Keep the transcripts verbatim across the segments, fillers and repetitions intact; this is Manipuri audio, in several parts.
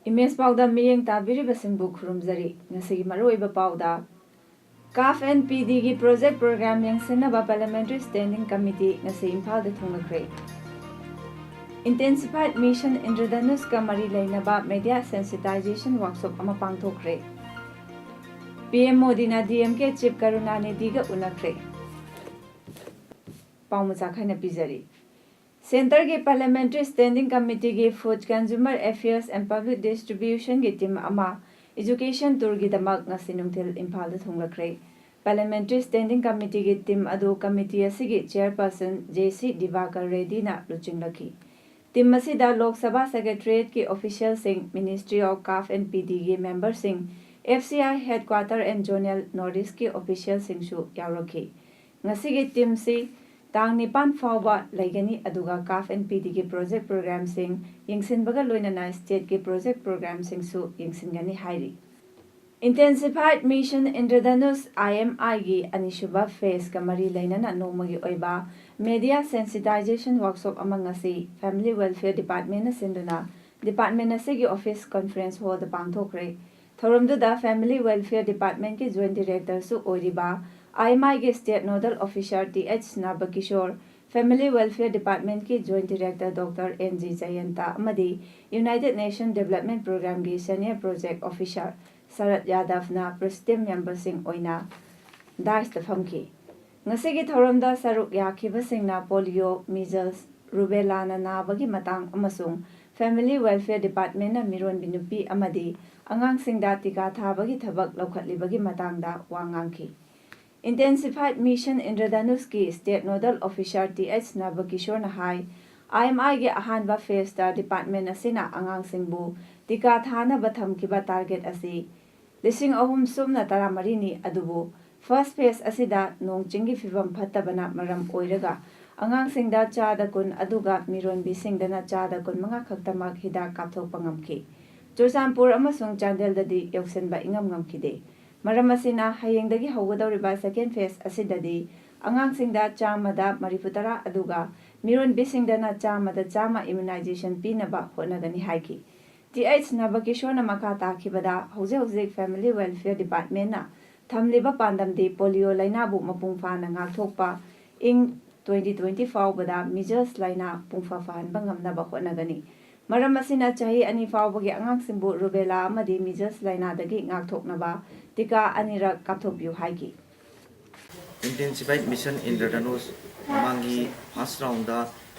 ꯏꯃꯦꯖ ꯄꯥꯎꯗ ꯃꯤꯠꯌꯦꯡ ꯇꯥꯕꯤꯔꯤꯕꯁꯤꯡꯕꯨ ꯈꯨꯔꯨꯝꯖꯔꯤ꯫ ꯉꯁꯤꯒꯤ ꯃꯔꯨꯑꯣꯏꯕ ꯄꯥꯎꯗ, CAF and PDꯒꯤ project program ꯌꯦꯡꯁꯤꯟꯅꯕ Parliamentary Standing Committee ꯉꯁꯤ ꯏꯝꯐꯥꯜꯗ ꯊꯨꯡꯂꯈ꯭ꯔꯦ꯫ Intensified Mission ꯏꯟꯗ꯭ꯔꯙꯅꯨꯁꯀ ꯃꯔꯤ ꯂꯩꯅꯕ media sensitization workshop ꯑꯃ ꯄꯥꯡꯊꯣꯛꯈ꯭ꯔꯦ꯫ PM ꯃꯣꯗꯤꯅ DMK Chief ꯀꯔꯨꯅꯥꯅꯤꯙꯤꯒ ꯎꯅꯈ꯭ꯔꯦ꯫ ꯄꯥꯎ ꯃꯆꯥ ꯈꯥꯏꯅ ꯄꯤꯖꯔꯤ꯫ Centreꯒꯤ Parliamentary Standing Committeeꯒꯤ Food, Consumer Affairs and Public Distributionꯒꯤ team ꯑꯃ education tourꯒꯤꯗꯃꯛ ꯉꯁꯤ ꯅꯨꯡꯊꯤꯜ ꯏꯝꯐꯥꯜꯗ ꯊꯨꯡꯂꯈ꯭ꯔꯦ꯫ Parliamentary Standing Committeeꯒꯤ team ꯑꯗꯨ committee ꯑꯁꯤꯒꯤ chairperson J C Divakar Reddyꯅ ꯂꯨꯆꯤꯡꯂꯛꯈꯤ꯫ Team ꯑꯁꯤꯗ Lok Sabha Secretariatꯀꯤ officialꯁꯤꯡ, Ministry of CAF and PDꯒꯤ memberꯁꯤꯡ, FCI headquarter and zonal North Eastꯀꯤ officialꯁꯤꯡꯁꯨ ꯌꯥꯎꯔꯛꯈꯤ꯫ ꯉꯁꯤꯒꯤ teamꯁꯤ ꯇꯥꯡ ꯅꯤꯄꯥꯟ ꯐꯥꯎꯕ ꯂꯩꯒꯅꯤ, ꯑꯗꯨꯒ CAF and PDꯒꯤ project programꯁꯤꯡ ꯌꯦꯡꯁꯤꯟꯕꯒ ꯂꯣꯏꯅꯅ stateꯀꯤ project programꯁꯤꯡꯁꯨ ꯌꯦꯡꯁꯤꯟꯒꯅꯤ ꯍꯥꯏꯔꯤ꯫ Intensified Mission ꯏꯟꯗ꯭ꯔꯙꯅꯨꯁ, IMIꯒꯤ ꯑꯅꯤꯁꯨꯕ phaseꯀ ꯃꯔꯤ ꯂꯩꯅꯅ ꯅꯣꯡꯃꯒꯤ ꯑꯣꯏꯕ media sensitization workshop ꯑꯃ ꯉꯁꯤ Family Welfare Departmentꯅ ꯁꯤꯟꯗꯨꯅ department ꯑꯁꯤꯒꯤ office conference hallꯗ ꯄꯥꯡꯊꯣꯛꯈ꯭ꯔꯦ꯫ ꯊꯧꯔꯝꯗꯨꯗ Family Welfare Departmentꯀꯤ Joint Directorꯁꯨ ꯑꯣꯏꯔꯤꯕ IMIꯒꯤ State Nodal Officer Th Nabakishore, Family Welfare Departmentꯀꯤ Joint Director Doctor N G Jayanta ꯑꯃꯗꯤ United Nations Development Programmeꯒꯤ Senior Project Officer ꯁꯔꯠ ꯌꯥꯗꯕꯅ presidium memberꯁꯤꯡ ꯑꯣꯏꯅ dais ꯐꯝꯈꯤ꯫ ꯉꯁꯤꯒꯤ ꯊꯧꯔꯝꯗ ꯁꯔꯨꯛ ꯌꯥꯈꯤꯕꯁꯤꯡꯅ polio, measles, rubellana ꯅꯥꯕꯒꯤ ꯃꯇꯥꯡ ꯑꯃꯁꯨꯡ Family Welfare Departmentꯅ ꯃꯤꯔꯣꯟꯕꯤ ꯅꯨꯄꯤ ꯑꯃꯗꯤ ꯑꯉꯥꯡꯁꯤꯡꯗ ꯇꯤꯀꯥ ꯊꯥꯕꯒꯤ ꯊꯕꯛ ꯂꯧꯈꯠꯂꯤꯕꯒꯤ ꯃꯇꯥꯡꯗ ꯋꯥ ꯉꯥꯡꯈꯤ꯫ Intensified Mission ꯏꯟꯗ꯭ꯔꯙꯅꯨꯁꯀꯤ State Nodal Officer Th Nabakishoreꯅ ꯍꯥꯏ, IMIꯒꯤ ꯑꯍꯥꯟꯕ phaseꯇ department ꯑꯁꯤꯅ ꯑꯉꯥꯡꯁꯤꯡꯕꯨ ꯇꯤꯀꯥ ꯊꯥꯅꯕ ꯊꯝꯈꯤꯕ target ꯑꯁꯤ ꯂꯤꯁꯤꯡ ꯑꯍꯨꯝ ꯁꯨꯞꯅ ꯇꯔꯥꯃꯔꯤꯅꯤ꯫ ꯑꯗꯨꯕꯨ first phase ꯑꯁꯤꯗ ꯅꯣꯡ ꯆꯤꯡꯒꯤ ꯐꯤꯕꯝ ꯐꯠꯇꯕꯅ ꯃꯔꯝ ꯑꯣꯏꯔꯒ ꯑꯉꯥꯡꯁꯤꯡꯗ ꯆꯥꯗ ꯀꯨꯟ ꯑꯗꯨꯒ ꯃꯤꯔꯣꯟꯕꯤꯁꯤꯡꯗꯅ ꯆꯥꯗ ꯀꯨꯟꯃꯉꯥ ꯈꯛꯇꯃꯛ ꯍꯤꯗꯥꯛ ꯀꯥꯞꯊꯣꯛꯄ ꯉꯝꯈꯤ꯫ ꯆꯨꯔꯆꯥꯟꯄꯨꯔ ꯑꯃꯁꯨꯡ ꯆꯥꯟꯗꯦꯜꯗꯗꯤ ꯌꯧꯁꯤꯟꯕ ꯏꯉꯝ ꯉꯝꯈꯤꯗꯦ꯫ ꯃꯔꯝ ꯑꯁꯤꯅ ꯍꯌꯦꯡꯗꯒꯤ ꯍꯧꯒꯗꯧꯔꯤꯕ second phase ꯑꯁꯤꯗꯗꯤ ꯑꯉꯥꯡꯁꯤꯡꯗ ꯆꯥꯝꯃꯗ ꯃꯔꯤꯐꯨꯇꯔꯥ ꯑꯗꯨꯒ ꯃꯤꯔꯣꯟꯕꯤꯁꯤꯡꯗꯅ ꯆꯥꯝꯃꯗ ꯆꯥꯝꯃ immunization ꯄꯤꯅꯕ ꯍꯣꯠꯅꯒꯅꯤ ꯍꯥꯏꯈꯤ꯫ ꯇꯤ ꯑꯩꯆ ꯅꯕꯀꯤꯁꯣꯔꯅ ꯃꯈꯥ ꯇꯥꯈꯤꯕꯗ, ꯍꯧꯖꯤꯛ ꯍꯧꯖꯤꯛ Family Welfare Departmentꯅ ꯊꯝꯂꯤꯕ ꯄꯥꯟꯗꯝꯗꯤ ꯄꯣꯂꯤꯑꯣ ꯂꯥꯏꯅꯥꯕꯨ ꯃꯄꯨꯡ ꯐꯥꯅ ꯉꯥꯛꯊꯣꯛꯄ, ꯏꯪ twenty twenty ꯐꯥꯎꯕꯗ measles ꯂꯥꯏꯅꯥ ꯄꯨꯡꯐ ꯐꯍꯟꯕ ꯉꯝꯅꯕ ꯍꯣꯠꯅꯒꯅꯤ꯫ ꯃꯔꯝ ꯑꯁꯤꯅ ꯆꯍꯤ ꯑꯅꯤ ꯐꯥꯎꯕꯒꯤ ꯑꯉꯥꯡꯁꯤꯡꯕꯨ rubella ꯑꯃꯗꯤ measles ꯂꯥꯏꯅꯥꯗꯒꯤ ꯉꯥꯛꯊꯣꯛꯅꯕ ꯇꯤꯀꯥ ꯑꯅꯤꯔꯛ ꯀꯥꯞꯊꯣꯛꯄꯤꯌꯨ ꯍꯥꯏꯈꯤ꯫ Intensified Mission Indradhanush ꯃꯃꯥꯡꯒꯤ first roundꯗ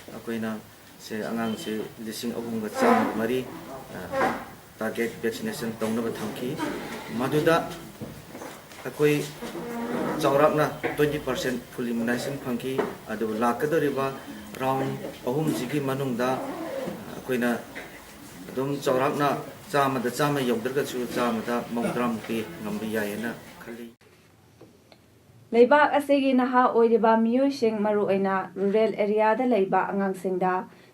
ꯑꯩꯈꯣꯏꯅ ꯁꯦ ꯑꯉꯥꯡꯁꯦ ꯂꯤꯁꯤꯡ ꯑꯍꯨꯝꯒ ꯆꯥꯝꯃ ꯃꯔꯤ target vaccination ꯇꯧꯅꯕ ꯊꯝꯈꯤ꯫ ꯃꯗꯨꯗ ꯑꯩꯈꯣꯏ ꯆꯥꯎꯔꯥꯛꯅ twenty percent full immunization ꯐꯪꯈꯤ꯫ ꯑꯗꯨꯕꯨ ꯂꯥꯛꯀꯗꯧꯔꯤꯕ round ꯑꯍꯨꯝꯁꯤꯒꯤ ꯃꯅꯨꯡꯗ ꯑꯩꯈꯣꯏꯅ ꯑꯗꯨꯝ ꯆꯥꯎꯔꯥꯛꯅ ꯆꯥꯝꯃꯗ ꯆꯥꯝꯃ ꯌꯧꯗ꯭ꯔꯒꯁꯨ ꯆꯥꯝꯃꯗ ꯃꯧꯗ꯭ꯔꯥꯃꯨꯛꯇꯤ ꯉꯝꯕ ꯌꯥꯏꯌꯦꯅ ꯈꯜꯂꯤ꯫ ꯂꯩꯕꯥꯛ ꯑꯁꯤꯒꯤ ꯅꯍꯥ ꯑꯣꯏꯔꯤꯕ ꯃꯤꯑꯣꯏꯁꯤꯡ, ꯃꯔꯨꯑꯣꯏꯅ rural areaꯗ ꯂꯩꯕ ꯑꯉꯥꯡꯁꯤꯡꯗ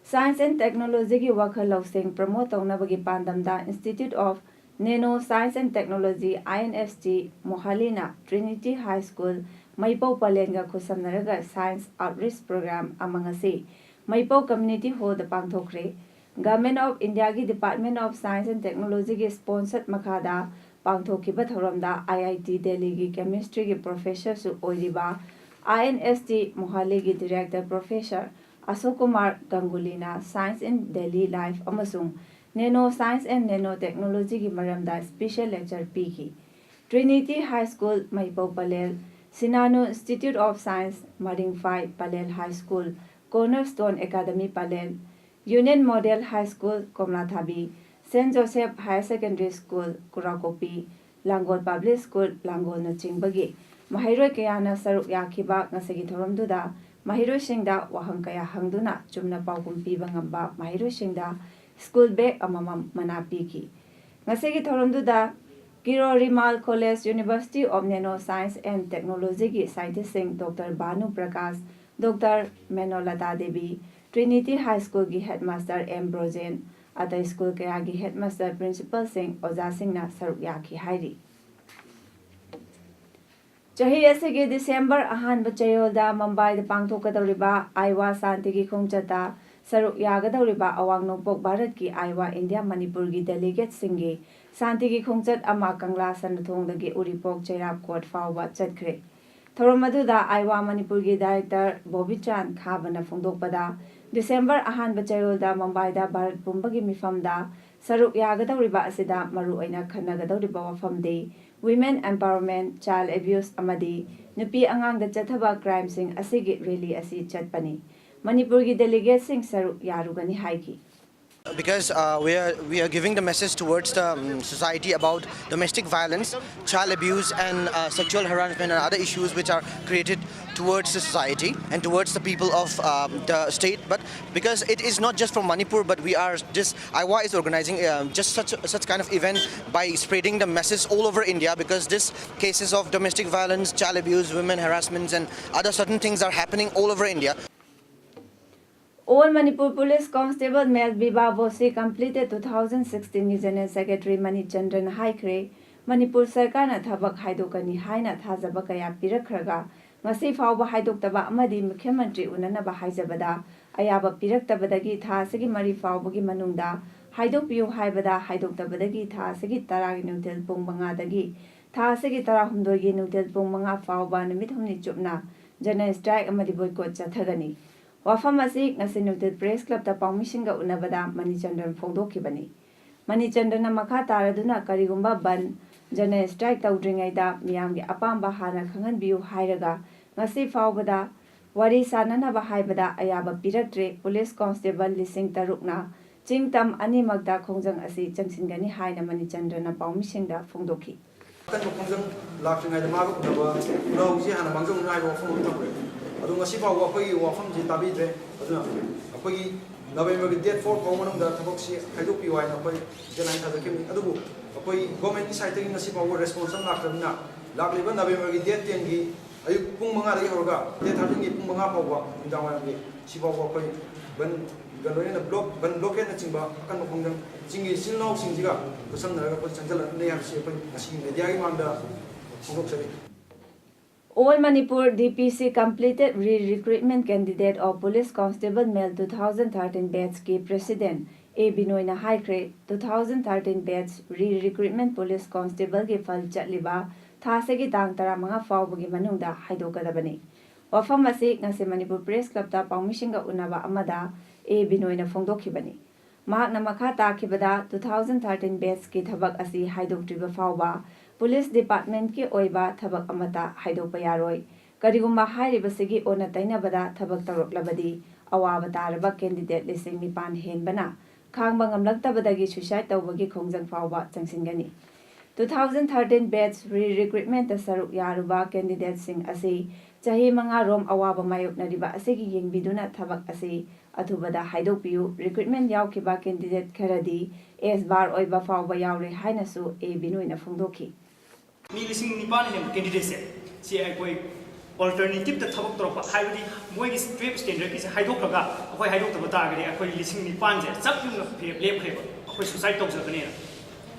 science and technologyꯒꯤ ꯋꯥꯈꯜ ꯂꯧꯁꯤꯡ promote ꯇꯧꯅꯕꯒꯤ ꯄꯥꯟꯗꯝꯗ Institute of Nano Science and Technology, INST, ꯃꯣꯍꯥꯂꯤꯅ Trinity High School, ꯃꯩꯄꯧ ꯄꯂꯦꯟꯒ ꯈꯨꯠꯁꯝꯅꯔꯒ science outreach program ꯑꯃ ꯉꯁꯤ ꯃꯩꯄꯧ Community Hallꯗ ꯄꯥꯡꯊꯣꯛꯈ꯭ꯔꯦ꯫ Government of Indiaꯒꯤ Department of Science and Technologyꯒꯤ sponsored ꯃꯈꯥꯗ ꯄꯥꯡꯊꯣꯛꯈꯤꯕ ꯊꯧꯔꯝꯗ IIT Delhiꯒꯤ chemistryꯒꯤ professorꯁꯨ ꯑꯣꯏꯔꯤꯕ INST ꯃꯣꯍꯥꯂꯤꯒꯤ director professor Ashok Kumar ꯒꯪꯒꯨꯂꯤꯅ Science in Daily Life ꯑꯃꯁꯨꯡ Nano Science and Nano Technologyꯒꯤ ꯃꯔꯝꯗ special lecture ꯄꯤꯈꯤ꯫ Trinity High School, ꯃꯩꯄꯧ Pallel, Sinanu Institute of Science, ꯃꯔꯤꯡꯐꯥꯏ, Pallel High School, Cornerstone Academy, Pallel, Union Model High School, ꯀꯣꯝꯂꯥꯊꯥꯕꯤ, Saint Joseph Higher Secondary School, ꯀꯨꯔꯥꯀꯣꯄꯤ, Langol Public School, ꯂꯥꯡꯒꯣꯜꯅꯆꯤꯡꯕꯒꯤ ꯃꯍꯩꯔꯣꯏ ꯀꯌꯥꯅ ꯁꯔꯨꯛ ꯌꯥꯈꯤꯕ ꯉꯁꯤꯒꯤ ꯊꯧꯔꯝꯗꯨꯗ ꯃꯍꯩꯔꯣꯏꯁꯤꯡꯗ ꯋꯥꯍꯪ ꯀꯌꯥ ꯍꯪꯗꯨꯅ ꯆꯨꯝꯅ ꯄꯥꯎꯈꯨꯝ ꯄꯤꯕ ꯉꯝꯕ ꯃꯍꯩꯔꯣꯏꯁꯤꯡꯗ school bag ꯑꯃꯃꯝ ꯃꯅꯥ ꯄꯤꯈꯤ꯫ ꯉꯁꯤꯒꯤ ꯊꯧꯔꯝꯗꯨꯗ Kirori Mal college, University of Nano Science and Technology ꯒꯤ ꯁꯥꯏꯟꯇꯤꯁꯁꯤꯡ doctor Bhanu Prakash, doctor Menolta Devi, Trinity High School ꯒꯤ ꯍꯦꯗꯃꯥꯁꯇꯔ ꯑꯦꯝ ꯕ꯭ꯔꯣꯖꯦꯟ, ꯑꯇꯩ ꯁ꯭ꯀꯨꯜ ꯀꯌꯥꯒꯤ ꯍꯦꯗꯃꯥꯁꯇꯔ, ꯄ꯭ꯔꯤꯟꯁꯤꯄꯜꯁꯤꯡ, ꯑꯣꯖꯥꯁꯤꯡꯅ ꯁꯔꯨꯛ ꯌꯥꯈꯤ ꯍꯥꯏꯔꯤ꯫ ꯆꯍꯤ ꯑꯁꯤꯒꯤ ꯗꯤꯁꯦꯝꯕꯔ ꯑꯍꯥꯟꯕ ꯆꯌꯣꯜꯗ ꯃꯨꯝꯕꯥꯏꯗ ꯄꯥꯡꯊꯣꯛꯀꯗꯧꯔꯤꯕ ꯑꯥꯏꯋꯥ ꯁꯥꯟꯇꯤꯒꯤ ꯈꯣꯡꯆꯠꯇ ꯁꯔꯨꯛ ꯌꯥꯒꯗꯧꯔꯤꯕ ꯑꯋꯥꯡ ꯅꯣꯡꯄꯣꯛ ꯚꯥꯔꯠꯀꯤ ꯑꯥꯏꯋꯥ ꯏꯟꯗꯤꯌꯥ ꯃꯅꯤꯄꯨꯔꯒꯤ ꯗꯦꯂꯤꯒꯦꯠꯁꯤꯡꯒꯤ ꯁꯥꯟꯇꯤꯒꯤ ꯈꯣꯡꯆꯠ ꯑꯃ ꯀꯪꯂꯥ ꯁꯅꯥꯊꯣꯡꯗꯒꯤ ꯎꯔꯤꯄꯣꯛ ꯆꯩꯔꯥꯞ ꯀꯣꯠ ꯐꯥꯎꯕ ꯆꯠꯈ꯭ꯔꯦ꯫ ꯊꯧꯔꯝ ꯑꯗꯨꯗ ꯑꯥꯏꯋꯥ ꯃꯅꯤꯄꯨꯔꯒꯤ ꯗꯥꯏꯔꯦꯛꯇꯔ ꯕꯣꯕꯤꯆꯥꯟ ꯈꯥꯕꯅ ꯐꯣꯡꯗꯣꯛꯄꯗ, ꯗꯤꯁꯦꯝꯕꯔ ꯑꯍꯥꯟꯕ ꯆꯌꯣꯜꯗ ꯃꯨꯝꯕꯥꯏꯗ ꯚꯥꯔꯠ ꯄꯨꯝꯕꯒꯤ ꯃꯤꯐꯝꯗ ꯁꯔꯨꯛ ꯌꯥꯒꯗꯧꯔꯤꯕ ꯑꯁꯤꯗ ꯃꯔꯨꯑꯣꯏꯅ ꯈꯟꯅꯒꯗꯧꯔꯤꯕ ꯋꯥꯐꯝꯗꯤ women empowerment, child abuse ꯑꯃꯗꯤ ꯅꯨꯄꯤ ꯑꯉꯥꯡꯗ ꯆꯠꯊꯕ crimeꯁꯤꯡ ꯑꯁꯤꯒꯤ rally ꯑꯁꯤ ꯆꯠꯄꯅꯤ꯫ ꯃꯅꯤꯄꯨꯔꯒꯤ delegateꯁꯤꯡ ꯁꯔꯨꯛ ꯌꯥꯔꯨꯒꯅꯤ ꯍꯥꯏꯈꯤ꯫ Because uh, we are we are giving the message towards the um, society about domestic violence, child abuse, and uh, sexual harassment and other issues which are created towards the society and towards the people of um, the state. But because it is not just from Manipur, but we are just Aiwa is organizing um, just such such kind of event by spreading the message all over India. Because this cases of domestic violence, child abuse, women harassments, and other certain things are happening all over India. All Manipur Police Constable Male Viva Voce completed two thousand sixteen ꯒꯤ General Secretary ꯃꯅꯤꯆꯟꯗ꯭ꯔꯅ ꯍꯥꯏꯈ꯭ꯔꯦ, ꯃꯅꯤꯄꯨꯔ ꯁꯔꯀꯥꯔꯅ ꯊꯕꯛ ꯍꯥꯏꯗꯣꯛꯀꯅꯤ ꯍꯥꯏꯅ ꯊꯥꯖꯕ ꯀꯌꯥ ꯄꯤꯔꯛꯈ꯭ꯔꯒ ꯉꯁꯤ ꯐꯥꯎꯕ ꯍꯥꯏꯗꯣꯛꯇꯕ ꯑꯃꯗꯤ ꯃꯨꯈ꯭ꯌ ꯃꯟꯇ꯭ꯔꯤ ꯎꯅꯅꯕ ꯍꯥꯏꯖꯕꯗ ꯑꯌꯥꯕ ꯄꯤꯔꯛꯇꯕꯗꯒꯤ ꯊꯥ ꯑꯁꯤꯒꯤ ꯃꯔꯤ ꯐꯥꯎꯕꯒꯤ ꯃꯅꯨꯡꯗ ꯍꯥꯏꯗꯣꯛꯄꯤꯌꯨ ꯍꯥꯏꯕꯗ ꯍꯥꯏꯗꯣꯛꯇꯕꯗꯒꯤ ꯊꯥ ꯑꯁꯤꯒꯤ ꯇꯔꯥꯒꯤ ꯅꯨꯡꯊꯤꯜ ꯄꯨꯡ ꯃꯉꯥꯗꯒꯤ ꯊꯥ ꯑꯁꯤꯒꯤ ꯇꯔꯥꯍꯨꯝꯗꯣꯏꯒꯤ ꯅꯨꯡꯊꯤꯜ ꯄꯨꯡ ꯃꯉꯥ ꯐꯥꯎꯕ ꯅꯨꯃꯤꯠ ꯍꯨꯝꯅꯤ ꯆꯨꯞꯅ General Strike ꯑꯃꯗꯤ Boycott ꯆꯠꯊꯒꯅꯤ꯫ ꯋꯥꯐꯝ ꯑꯁꯤ ꯉꯁꯤ ꯅꯨꯡꯊꯤꯜ Press Clubꯇ ꯄꯥꯎꯃꯤꯁꯤꯡꯒ ꯎꯅꯕꯗ ꯃꯅꯤꯆꯟꯗ꯭ꯔꯟ ꯐꯣꯡꯗꯣꯛꯈꯤꯕꯅꯤ꯫ ꯃꯅꯤꯆꯟꯗ꯭ꯔꯟꯅ ꯃꯈꯥ ꯇꯥꯔꯗꯨꯅ ꯀꯔꯤꯒꯨꯝꯕ ꯕꯟꯗ, General Strike ꯇꯧꯗ꯭ꯔꯤꯉꯩꯗ ꯃꯤꯌꯥꯝꯒꯤ ꯑꯄꯥꯝꯕ ꯍꯥꯟꯅ ꯈꯪꯍꯟꯕꯤꯌꯨ ꯍꯥꯏꯔꯒ ꯉꯁꯤ ꯐꯥꯎꯕꯗ ꯋꯥꯔꯤ ꯁꯥꯅꯅꯕ ꯍꯥꯏꯕꯗ ꯑꯌꯥꯕ ꯄꯤꯔꯛꯇ꯭ꯔꯦ꯫ Police Constable ꯂꯤꯁꯤꯡ ꯇꯔꯨꯛꯅ ꯆꯤꯡ ꯇꯝ ꯑꯅꯤꯃꯛꯇ ꯈꯣꯡꯖꯪ ꯑꯁꯤ ꯆꯪꯁꯤꯟꯒꯅꯤ ꯍꯥꯏꯅ ꯃꯅꯤꯆꯟꯗ꯭ꯔꯟꯅ ꯄꯥꯎꯃꯤꯁꯤꯡꯗ ꯐꯣꯡꯗꯣꯛꯈꯤ꯫ ꯑꯀꯟꯕ ꯈꯣꯡꯖꯪ ꯂꯥꯛꯇ꯭ꯔꯤꯉꯩꯗ ꯃꯥꯒ ꯎꯅꯕ ꯎꯅꯍꯧꯁꯤ ꯍꯥꯟꯅ ꯃꯥꯡꯖꯧꯅꯅ ꯍꯥꯏꯕ ꯋꯥꯐꯝ ꯑꯃ ꯊꯝꯈ꯭ꯔꯦ꯫ ꯑꯗꯣ ꯉꯁꯤ ꯐꯥꯎꯕ ꯑꯩꯈꯣꯏꯒꯤ ꯋꯥꯐꯝꯁꯤ ꯇꯥꯕꯤꯗ꯭ꯔꯦ꯫ ꯑꯗꯨꯅ ꯑꯩꯈꯣꯏꯒꯤ ꯅꯕꯦꯝꯕꯔꯒꯤ ꯗꯦꯠ ꯐꯣꯔ ꯐꯥꯎ ꯃꯅꯨꯡꯗ ꯊꯕꯛꯁꯤ ꯍꯥꯏꯗꯣꯛꯄꯤꯌꯨ ꯍꯥꯏꯅ ꯑꯩꯈꯣꯏ ꯗꯦꯠꯂꯥꯏꯟ ꯊꯥꯖꯈꯤꯕꯅꯤ꯫ ꯑꯗꯨꯕꯨ ꯑꯩꯈꯣꯏ ꯒꯣꯔꯃꯦꯟꯒꯤ ꯁꯥꯏꯠꯇꯒꯤ ꯉꯁꯤ ꯐꯥꯎꯕ ꯔꯦꯁꯄꯣꯟꯁ ꯑꯃ ꯂꯥꯛꯇ꯭ꯔꯕꯅꯤꯅ, ꯂꯥꯛꯂꯤꯕ ꯅꯕꯦꯝꯕꯔꯒꯤ ꯗꯦꯠ ꯇꯦꯟꯒꯤ ꯑꯌꯨꯛ ꯄꯨꯡ ꯃꯉꯥꯗꯒꯤ ꯍꯧꯔꯒ ꯗꯦꯠ ꯊꯥꯔꯇꯤꯟꯒꯤ ꯄꯨꯡ ꯃꯉꯥ ꯐꯥꯎꯕ, ꯅꯨꯃꯤꯗꯥꯡ ꯋꯥꯏꯔꯝꯒꯤ, ꯁꯤ ꯐꯥꯎꯕ ꯑꯩꯈꯣꯏ ꯕꯟꯒ ꯂꯣꯏꯅꯅ ꯕ꯭ꯂꯣꯛ, ꯕꯟ ꯕ꯭ꯂꯣꯀꯦꯠꯅꯆꯤꯡꯕ ꯑꯀꯟꯕ ꯈꯣꯡꯖꯪ, ꯆꯤꯡꯒꯤ ꯏꯆꯤꯜ ꯏꯅꯥꯎꯁꯤꯡꯁꯤꯒ ꯈꯨꯠꯁꯝꯅꯔꯒ ꯑꯩꯈꯣꯏ ꯆꯪꯁꯤꯜꯂꯛꯂꯦ ꯍꯥꯏꯕꯁꯤ ꯑꯩꯈꯣꯏ ꯉꯁꯤ ꯃꯦꯗꯤꯌꯥꯒꯤ ꯃꯥꯡꯗ ꯐꯣꯡꯗꯣꯛꯆꯔꯤ꯫ All Manipur D P C completed re-recruitment candidate of Police Constable Male two thousand thirteen batch ꯀꯤ President A ꯕꯤꯅꯣꯏꯅ ꯍꯥꯏꯈ꯭ꯔꯦ, two thousand thirteen batch re-recruitment Police Constable ꯒꯤ ꯐꯜ ꯆꯠꯂꯤꯕ ꯊꯥ ꯑꯁꯤꯒꯤ ꯇꯥꯡ ꯇꯔꯥꯃꯉꯥ ꯐꯥꯎꯕꯒꯤ ꯃꯅꯨꯡꯗ ꯍꯥꯏꯗꯣꯛꯀꯗꯕꯅꯤ꯫ ꯋꯥꯐꯝ ꯑꯁꯤ ꯉꯁꯤ ꯃꯅꯤꯄꯨꯔ Press Club ꯇ ꯄꯥꯎꯃꯤꯁꯤꯡꯒ ꯎꯅꯕ ꯑꯃꯗ A ꯕꯤꯅꯣꯏꯅ ꯐꯣꯡꯗꯣꯛꯈꯤꯕꯅꯤ꯫ ꯃꯍꯥꯛꯅ ꯃꯈꯥ ꯇꯥꯈꯤꯕꯗ, two thousand thirteen batch ꯀꯤ ꯊꯕꯛ ꯑꯁꯤ ꯍꯥꯏꯗꯣꯛꯇ꯭ꯔꯤꯕ ꯐꯥꯎꯕ Police Department ꯀꯤ ꯑꯣꯏꯕ ꯊꯕꯛ ꯑꯃꯠꯇ ꯍꯥꯏꯗꯣꯛꯄ ꯌꯥꯔꯣꯏ꯫ ꯀꯔꯤꯒꯨꯝꯕ ꯍꯥꯏꯔꯤꯕꯁꯤꯒꯤ ꯑꯣꯟꯅ ꯇꯩꯅꯕꯗ ꯊꯕꯛ ꯇꯧꯔꯛꯂꯕꯗꯤ, ꯑꯋꯥꯕ ꯇꯥꯔꯕ candidate ꯂꯤꯁꯤꯡ ꯅꯤꯄꯥꯟ ꯍꯦꯟꯕꯅ ꯈꯥꯡꯕ ꯉꯝꯂꯛꯇꯕꯗꯒꯤ suicide ꯇꯧꯕꯒꯤ ꯈꯣꯡꯖꯪ ꯐꯥꯎꯕ ꯆꯪꯁꯤꯟꯒꯅꯤ꯫ Two thousand thirteen batch re-recruitment ꯇ ꯁꯔꯨꯛ ꯌꯥꯔꯨꯕ candidate ꯁꯤꯡ ꯑꯁꯤ ꯆꯍꯤ ꯃꯉꯥ ꯔꯣꯝ ꯑꯋꯥꯕ ꯃꯥꯌꯣꯛꯅꯔꯤꯕ ꯑꯁꯤꯒꯤ ꯌꯦꯡꯕꯤꯗꯨꯅ ꯊꯕꯛ ꯑꯁꯤ ꯑꯊꯨꯕꯗ ꯍꯥꯏꯗꯣꯛꯄꯤꯌꯨ꯫ Recruitment ꯌꯥꯎꯈꯤꯕ candidate ꯈꯔꯗꯤ S bar ꯑꯣꯏꯕ ꯐꯥꯎꯕ ꯌꯥꯎꯔꯦ ꯍꯥꯏꯅꯁꯨ A ꯕꯤꯅꯣꯏꯅ ꯐꯣꯡꯗꯣꯛꯈꯤ꯫ ꯃꯤ ꯂꯤꯁꯤꯡ ꯅꯤꯄꯥꯟ ꯍꯦꯟꯕ candidate ꯁꯦ ꯁꯤ ꯑꯩꯈꯣꯏ alternative ꯇ ꯊꯕꯛ ꯇꯧꯔꯛꯄ, ꯍꯥꯏꯕꯗꯤ ꯃꯣꯏꯒꯤ twelve standard ꯀꯤꯁꯦ ꯍꯥꯏꯗꯣꯛꯈ꯭ꯔꯒ ꯑꯩꯈꯣꯏ ꯍꯥꯏꯗꯣꯛꯇꯕ ꯇꯥꯔꯒꯗꯤ ꯑꯩꯈꯣꯏ ꯂꯤꯁꯤꯡ ꯅꯤꯄꯥꯟꯁꯦ ꯆꯞ ꯌꯨꯡꯅ ꯐꯦ-, ꯂꯦꯞꯈ꯭ꯔꯦꯕ, ꯑꯩꯈꯣꯏ suicide ꯇꯧꯖꯒꯅꯦꯅ꯫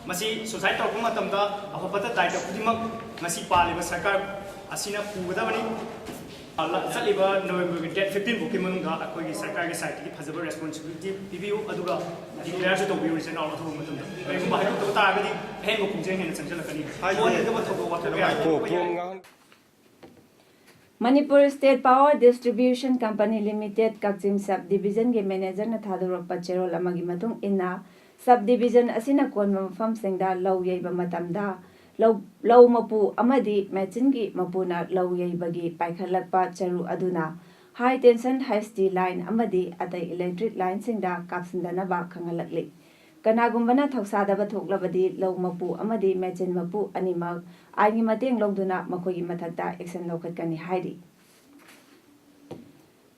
ꯃꯁꯤ suicide ꯇꯧꯔꯛꯄ ꯃꯇꯝꯗ ꯑꯐ ꯐꯠꯇ ꯗꯥꯏꯇ ꯈꯨꯗꯤꯡꯃꯛ ꯉꯁꯤ ꯄꯥꯜꯂꯤꯕ ꯁꯔꯀꯥꯔ ꯑꯁꯤꯅ ꯄꯨꯒꯗꯕꯅꯤ꯫ ꯆꯠꯂꯤꯕ ꯅꯕꯦꯝꯕꯔꯒꯤ date fifteen ꯐꯥꯎꯒꯤ ꯃꯅꯨꯡꯗ ꯑꯩꯈꯣꯏꯒꯤ ꯁꯔꯀꯥꯔꯒꯤ side ꯇꯒꯤ ꯐꯖꯕ responsibility ꯄꯤꯕꯤꯌꯨ, ꯑꯗꯨꯒ declare ꯁꯨ ꯇꯧꯕꯤꯌꯨ result out ꯑꯊꯨꯕ ꯃꯇꯝꯗ꯫ ꯀꯔꯤꯒꯨꯝꯕ ꯍꯥꯏꯗꯣꯛꯇꯕ ꯇꯥꯔꯒꯗꯤ ꯑꯍꯦꯟꯕ ꯈꯣꯡꯖꯪ ꯍꯦꯟꯅ ꯆꯪꯁꯤꯜꯂꯛꯀꯅꯤ꯫ ꯑꯣꯏꯒꯗꯕ ꯊꯧꯗꯣꯛ ꯋꯥꯊꯣꯛ ꯀꯌꯥ ꯊꯣꯛꯄ ꯌꯥꯏ꯫ Manipur State Power Distribution Company Limited ꯀꯛꯆꯤꯡ Sub Division ꯒꯤ manager ꯅ ꯊꯥꯗꯣꯔꯛꯄ ꯆꯦꯔꯣꯜ ꯑꯃꯒꯤ ꯃꯇꯨꯡ ꯏꯟꯅ, Sub Division ꯑꯁꯤꯅ ꯀꯣꯟꯕ ꯃꯐꯝꯁꯤꯡꯗ ꯂꯧ ꯌꯩꯕ ꯃꯇꯝꯗ ꯂꯧ, ꯂꯧ ꯃꯄꯨ ꯑꯃꯗꯤ ꯃꯦꯆꯤꯟꯒꯤ ꯃꯄꯨꯅ ꯂꯧ ꯌꯩꯕꯒꯤ ꯄꯥꯏꯈꯠꯂꯛꯄ ꯆꯔꯨ ꯑꯗꯨꯅ high tension H T line ꯑꯃꯗꯤ ꯑꯇꯩ electric line ꯁꯤꯡꯗ ꯀꯥꯞꯁꯤꯟꯗꯅꯕ ꯈꯪꯍꯜꯂꯛꯂꯤ꯫ ꯀꯅꯥꯒꯨꯝꯕꯅ ꯊꯧꯁꯥꯗꯕ ꯊꯣꯛꯂꯕꯗꯤ ꯂꯧ ꯃꯄꯨ ꯑꯃꯗꯤ ꯃꯦꯆꯤꯟ ꯃꯄꯨ ꯑꯅꯤꯃꯛ ꯑꯥꯏꯟꯒꯤ ꯃꯇꯦꯡ ꯂꯧꯗꯨꯅ ꯃꯈꯣꯏꯒꯤ ꯃꯊꯛꯇ action ꯂꯧꯈꯠꯀꯅꯤ ꯍꯥꯏꯔꯤ꯫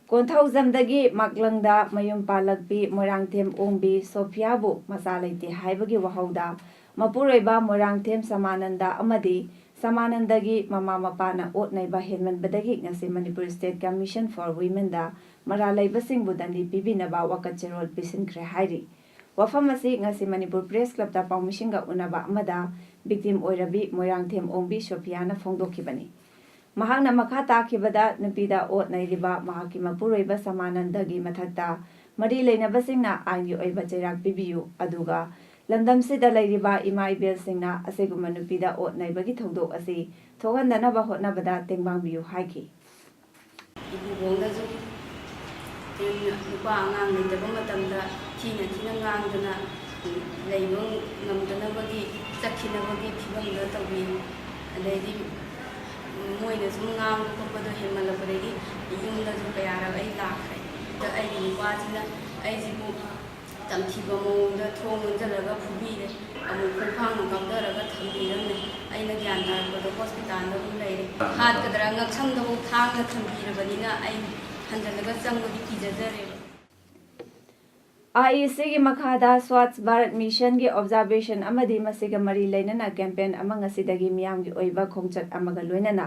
ꯀꯣꯟꯊꯧꯖꯝꯗꯒꯤ ꯃꯥꯛꯂꯪꯗ ꯃꯌꯨꯝ ꯄꯥꯜꯂꯛꯄꯤ ꯃꯣꯏꯔꯥꯡꯊꯦꯝ ꯑꯣꯡꯕꯤ ꯁꯣꯐꯤꯌꯥꯕꯨ ꯃꯆꯥ ꯂꯩꯇꯦ ꯍꯥꯏꯕꯒꯤ ꯋꯥꯍꯧꯗ ꯃꯄꯨꯔꯣꯏꯕ ꯃꯣꯏꯔꯥꯡꯊꯦꯝ ꯁꯃꯥꯅꯟꯗ ꯑꯃꯗꯤ ꯁꯃꯥꯅꯟꯗꯒꯤ ꯃꯃꯥ ꯃꯄꯥꯅ ꯑꯣꯠ ꯅꯩꯕ ꯍꯦꯟꯃꯟꯕꯗꯒꯤ ꯉꯁꯤ ꯃꯅꯤꯄꯨꯔ State Commission for Womenꯗ ꯃꯔꯥꯜ ꯂꯩꯕꯁꯤꯡꯕꯨ ꯗꯟꯗꯤ ꯄꯤꯕꯤꯅꯕ ꯋꯥꯀꯠ ꯆꯦꯔꯣꯜ ꯄꯤꯁꯤꯟꯈ꯭ꯔꯦ ꯍꯥꯏꯔꯤ꯫ ꯋꯥꯐꯝ ꯑꯁꯤ ꯉꯁꯤ ꯃꯅꯤꯄꯨꯔ Press Clubꯇ ꯄꯥꯎꯃꯤꯁꯤꯡꯒ ꯎꯅꯕ ꯑꯃꯗ victim ꯑꯣꯏꯔꯕꯤ ꯃꯣꯏꯔꯥꯡꯊꯦꯝ ꯑꯣꯡꯕꯤ ꯁꯣꯐꯤꯌꯥꯅ ꯐꯣꯡꯗꯣꯛꯈꯤꯕꯅꯤ꯫ ꯃꯍꯥꯛꯅ ꯃꯈꯥ ꯇꯥꯈꯤꯕꯗ, ꯅꯨꯄꯤꯗ ꯑꯣꯠ ꯅꯩꯔꯤꯕ ꯃꯍꯥꯛꯀꯤ ꯃꯄꯨꯔꯣꯏꯕ ꯁꯃꯥꯅꯟꯗꯒꯤ ꯃꯊꯛꯇ ꯃꯔꯤ ꯂꯩꯅꯕꯁꯤꯡꯅ ꯑꯥꯏꯟꯒꯤ ꯑꯣꯏꯕ ꯆꯩꯔꯥꯛ ꯄꯤꯕꯤꯌꯨ, ꯑꯗꯨꯒ ꯂꯝꯗꯝꯁꯤꯗ ꯂꯩꯔꯤꯕ ꯏꯃꯥ ꯏꯕꯦꯜꯁꯤꯡꯅ ꯑꯁꯤꯒꯨꯝꯕ ꯅꯨꯄꯤꯗ ꯑꯣꯠ ꯅꯩꯕꯒꯤ ꯊꯧꯗꯣꯛ ꯑꯁꯤ ꯊꯣꯛꯍꯟꯗꯅꯕ ꯍꯣꯠꯅꯕꯗ ꯇꯦꯡꯕꯥꯡꯕꯤꯌꯨ ꯍꯥꯏꯈꯤ꯫ ꯏꯀꯨꯕꯣꯛꯅꯁꯨ ꯌꯥꯝꯅ ꯅꯨꯄꯥ ꯑꯉꯥꯡ ꯂꯩꯇꯕ ꯃꯇꯝꯗ ꯊꯤꯅ ꯊꯤꯅ ꯉꯥꯡꯗꯅ ꯂꯩꯕ ꯉꯝꯗꯅꯕꯒꯤ, ꯆꯠꯈꯤꯅꯕꯒꯤ ꯐꯤꯕꯝꯗ ꯇꯧꯕꯤ꯫ ꯑꯗꯩꯗꯤ ꯃꯣꯏꯅ ꯁꯨꯝ ꯉꯥꯡꯕ ꯈꯣꯠꯄꯗꯣ ꯍꯦꯟꯃꯜꯂꯛꯄꯗꯒꯤ ꯌꯨꯝꯗꯁꯨ ꯀꯌꯥꯔꯛ ꯑꯩ ꯂꯥꯛꯈ꯭ꯔꯦ꯫ ꯑꯗ ꯑꯩꯒꯤ ꯅꯨꯄꯥꯁꯤꯅ ꯑꯩꯁꯤꯕꯨ ꯇꯝꯊꯤꯕ ꯃꯑꯣꯡꯗ ꯊꯣꯡ ꯂꯣꯟꯁꯤꯜꯂꯒ ꯐꯨꯕꯤꯔꯦ꯫ ꯑꯃꯨꯛ ꯈꯣꯡꯐꯥꯡꯅ ꯀꯥꯎꯊꯔꯒ ꯊꯝꯕꯤꯔꯝꯃꯦ꯫ ꯑꯩꯅ ꯒ꯭ꯌꯥꯟ ꯇꯥꯔꯛꯄꯗ ꯍꯣꯁꯄꯤꯇꯥꯜꯗ ꯑꯃꯨꯛ ꯂꯩꯔꯦ꯫ ꯍꯥꯠꯀꯗ꯭ꯔꯥ ꯉꯛꯁꯝꯗꯐꯥꯎ ꯊꯥꯡꯅ ꯊꯝꯕꯤꯔꯕꯅꯤꯅ ꯑꯩ ꯍꯟꯖꯤꯜꯂꯒ ꯆꯪꯕꯗꯤ ꯀꯤꯖꯖꯔꯦꯕ꯫ IECꯒꯤ ꯃꯈꯥꯗ Swachh Bharat Missionꯒꯤ observation ꯑꯃꯗꯤ ꯃꯁꯤꯒ ꯃꯔꯤ ꯂꯩꯅꯅ campaign ꯑꯃ ꯉꯁꯤꯗꯒꯤ ꯃꯤꯌꯥꯝꯒꯤ ꯑꯣꯏꯕ ꯈꯣꯡꯆꯠ ꯑꯃꯒ ꯂꯣꯏꯅꯅ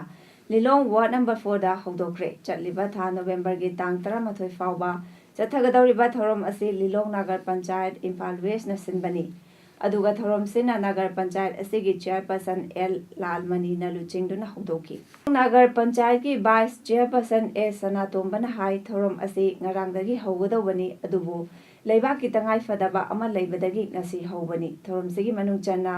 ꯂꯤꯂꯣꯡ ward number fourꯗ ꯍꯧꯗꯣꯛꯈ꯭ꯔꯦ꯫ ꯆꯠꯂꯤꯕ ꯊꯥ ꯅꯣꯚꯦꯝꯕꯔꯒꯤ ꯇꯥꯡ ꯇꯔꯥꯃꯥꯊꯣꯏ ꯐꯥꯎꯕ ꯆꯠꯊꯒꯗꯧꯔꯤꯕ ꯊꯧꯔꯝ ꯑꯁꯤ ꯂꯤꯂꯣꯡ ꯅꯥꯒꯔ ꯄꯟꯆꯥꯌꯠ, ꯏꯝꯐꯥꯜ Westꯅ ꯁꯤꯟꯕꯅꯤ꯫ ꯑꯗꯨꯒ ꯊꯧꯔꯝꯁꯤꯅ ꯅꯥꯒꯔ ꯄꯟꯆꯥꯌꯠ ꯑꯁꯤꯒꯤ chairperson L ꯂꯥꯜꯃꯅꯤꯅ ꯂꯨꯆꯤꯡꯗꯨꯅ ꯍꯧꯗꯣꯛꯈꯤ꯫ ꯅꯥꯒꯔ ꯄꯟꯆꯥꯌꯠꯀꯤ vice chairperson A ꯁꯅꯥꯇꯣꯝꯕꯅ ꯍꯥꯏ, ꯊꯧꯔꯝ ꯑꯁꯤ ꯉꯔꯥꯡꯗꯒꯤ ꯍꯧꯒꯗꯧꯕꯅꯤ, ꯑꯗꯨꯕꯨ ꯂꯩꯕꯥꯛꯀꯤ ꯇꯉꯥꯏ ꯐꯗꯕ ꯑꯃ ꯂꯩꯕꯗꯒꯤ ꯉꯁꯤ ꯍꯧꯕꯅꯤ꯫ ꯊꯧꯔꯝꯁꯤꯒꯤ ꯃꯅꯨꯡ ꯆꯟꯅ